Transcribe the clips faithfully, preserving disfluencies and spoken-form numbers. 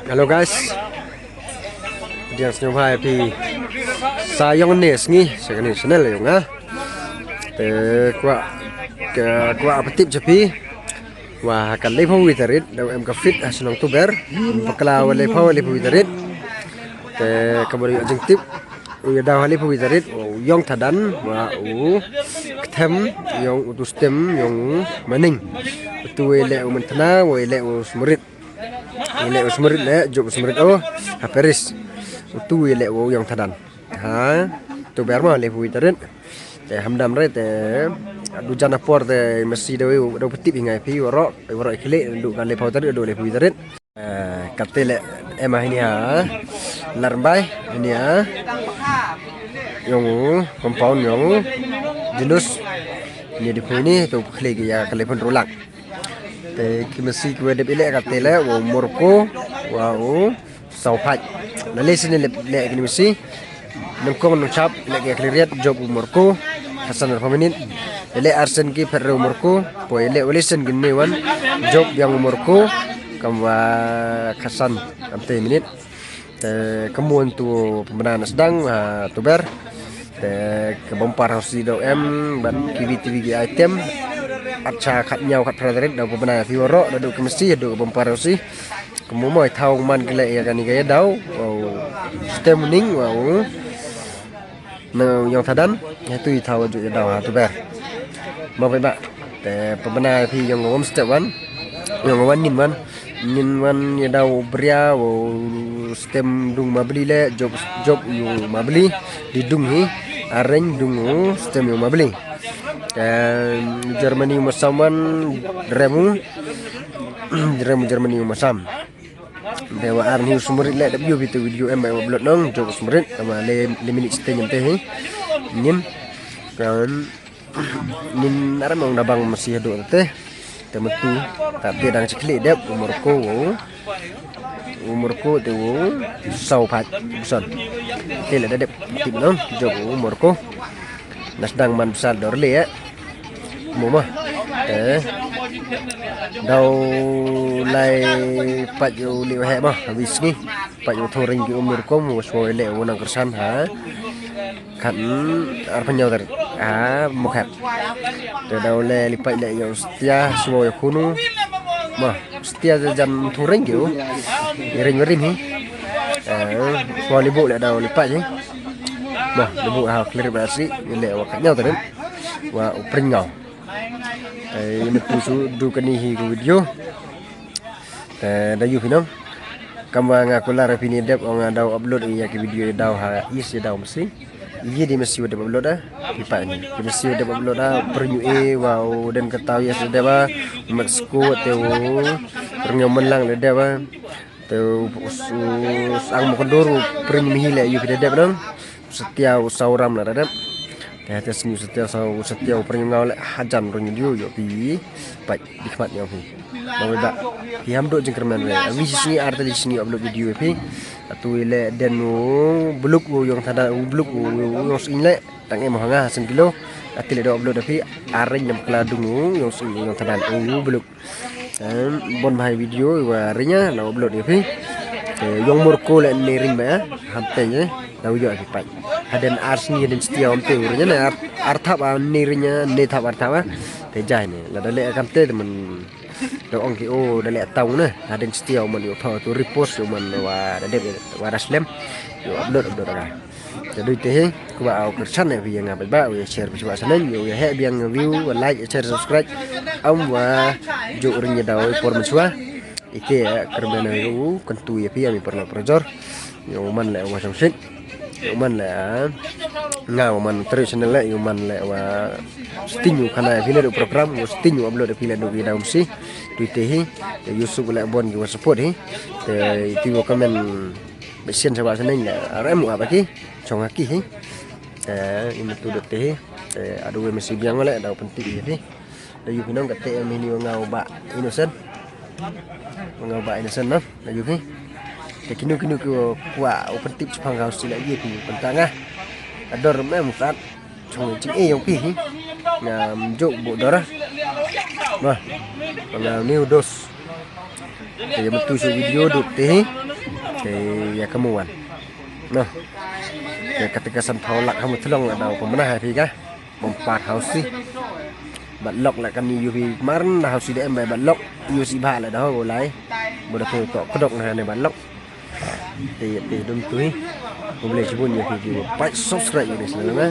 Hello guys. Diang sñiawbha phi sa yong ne sngi sa kani channel yong nga. Te kwah, kwah pyntip cha phi wa ha ka lephaw wi tarik daw em ka fete ha shnong Tuber. Bakla wa lephaw, lephaw wi tarik. Te kamwa yoh jingtip, u yadaw ha lephaw wi tarik u Yong Thadan wa u kthem yong u Tustem yong u Maning. Utu wa leh u Mynthana, wa leh u Smrit. Wa leh u Smrit, leh jop u Smrit o ha Paris. Utu wa leh u Yong Thadan ha Tuber mo, lephaw wi tarik. Te hamdam re te du jan apor te masi daw, daw pyntip hi nga phi waroh, waroh i khlieh du ka lephaw tarik, du lephaw wi tarik. Eh, kate leh em ha ini ha Larbai, ini ha yong u compound yong u Jinus. Ini di phi ini tu khlieh ki ya ka lephaw ynru lak. Te ki masi ki wa dep i leh kate leh wa u Morko wa u Saw Phaj. Na le sien leh, leh kini masi. Nyngkong nyngchap leh ki ya khlieh riat, jop u Morko, khatsan arphaw minit. Leh arsen ki phet re u Morko, poi leh wa le sien kini wan, jop biang u Morko, kamwa khatsan kamte minit. Te kamwa tu pynbna na sdang ha Tuber. Te ka bumper housie daw em, bad kiwi kiwi ki item. Acha khatñiaw khatphra tarik daw pynbna phi waroh, da du ka masi, da du ka bumper housie. Kamwa mo i thaw man ki leh ya kani ka yadaw, wow, Tustem Maning, wow, na Yong Thadan, ya tu i thaw ju yadaw ha Tuber. Mo paidbah, te pynbna phi yong wa step wan, yong wa ngin wan, ngin wan yadaw bria, wow, Tustem dung Mabli leh, jop, jop yung Mabli, di dung hi, areng dung u Tustem yung Mabli. Em, Germany u Masam wan, rem u, rem u Germany u Masam. Te wa ar ni u Smrit leh, dap yoo phi te video em wa upload nong, jop u Smrit, tama le, le minit chiteng em te hi. Ngin, kan, ngin arem ong da bang masi hadooh te. Te myntu, ta te dang chi khlieh dep, u Morko, u Morko te u Saw Phaj, son. Te leh da dep tip nong, jop u Morko. Na sdang man bsar dor le, eh. Mo ma. Eh. Daw lai pait u li u heh ma, ha wi sngi. Pait u thong ring ki um ni rukom, u swo leh u nang kyrsan ha. Khat, mm, arphaw ynñiaw tarik. Ha, Mukhet. Te daw le li pait leh ya u Stia, swo ya khun u. Ma, Stia jan thong ring ki u. I ring wa ring hi. Eh, swo li bu leh daw li pait hi. Ma, li bu ha Khlirip Rasi, i leh wa khatñiaw tarik. Wa u Pringgaw. Te, ini pu su du kani hi ka video. Te, da yoo phi nong. Kamwa nga kular phi ni dep, ong nga daw upload ya ki video daw ha, is ya daw masi. Ye di masi wa dep upload da. Phi pait ni. Ki masi wa dep upload da, pyrñu e, wa u den ka taw yes dep ba. Mexico te u. Pyrñu menlang dep ba. Te u, u, u, sang mo kondur u pyrñu mihi leh yoo phi dep nong. Setia u Sawram la da dep. Te hate sngi u Setia Saw, u Setia u Pyrñu Ngaw leh hajan rung yoo, yoo phi. Pait di khmat yoo phi. Ba da. Hi ham do jingkyrmen re. Wi sngi ar te di sngi upload video phi. Atu i leh den u Bluk u Yong Thadan u Bluk u, u Yong Sing leh. Tang em ha nga ha Seng Kilo. Ati leh do upload phi. Areng nam kla dung u Yong Sing u Yong Thadan u Bluk. Em, bon bha i video wa riñ ya, la upload ya phi. Te, yong Morko leh ne riñ ba, eh, ham te ye, la u yoh phi pait. Haden ar sngi haden Setia um te u riñ ya, ne ar, ar thap a ne riñ ya, ne thap ar thap a. Te jai ne, la da leh kam te, te man, da ong ki o, da leh taw ne, haden Setia um man yoh thaw, tu repost yoh man wa, da dep, wa da slem, yoh upload, upload ka. Te du te hi, kwah u kyrchan ne phi ya nga paidbah, u ya share phi chwa channel, u ya heh biang view, u like, share, subscribe. Am wa ju ring ya daw por mynchwa. Ite ya kyrmen u kyntu ya phi ya mi por la projor. Yow man leh wa chong shit. Yow man leh, ah, nga wa man terus channel leh, yow man leh wa sting u khana ya phi leh du program, wa sting u upload ya phi leh du ki daw msi. Du te hi, ya Yusuf leh bon ki wa support hi. Te iti wa comment. Besian sa wa sa neng, arem wa ba ki, chong ha ki hi. Te, ini tu dep te hi. Te, adu we masi biang wa leh, daw pyntip hi. Da yoo phi nong kate em ini wa nga u Bah Innocent. Wa nga u Bah Innocent nong, da yoo phi. Te kinu kinu ki wa kwah u pyntip chapang ka u sila ye phi pyntang ah. Ador me mu sat. Chong ching e yong phi hi. Ngam jok bu dor ah. Bah. Wa nga ni u dos. Te ya myntu su video duk te hi. Te ya kamu wan. No. Te kata ka san phaw lak hamu thlong la daw pynmynna ha phi ka. Bom pat hausi. Bat lok la kani yu phi mar na hausi da em bai bat lok. Yu si bha la daw lai. Boda phi to kdok na ne bat lok. Te, te dum tu hi. Khublei chibun ya phi ki wa pait subscribe ya ni sila na.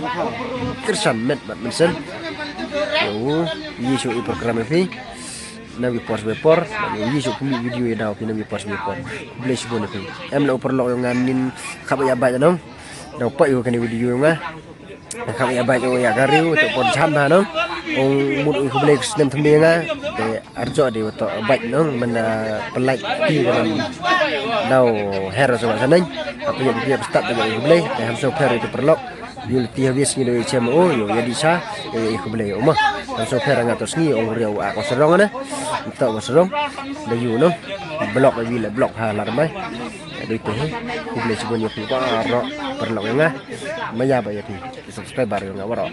Kirsan met bat mensen. Yo, yi su i program ya phi. Na wi por wi por. Yo, yi su kumi video ya daw phi na wi por wi por. Khublei chibun ya phi. Em la u paralok yong nga nin khap ya bait nong. Daw pait yu kani video yong nga. Kham ya bait o ya ka riu te por chan bha nong. Ong mut u khublei snem thymme nga. Te arjo de to bait nong men, ah, pelait ti ka nong. Daw her sa sa neng. Apa ya ya start da ya khublei. Te ham so pher itu paralok. Yul ti habis ngi do chem o yo ya di sa. Ya khublei o ma. Ham so pher nga to sngi ong riu a ko serong na. To ko serong. Da yu nong. Blok wi la blok ha lar mai. Doi te hi. Khublei chibun ya phi waroh. Paralok ya nga. Maya ba ya phi. Subscriber ya nga waroh.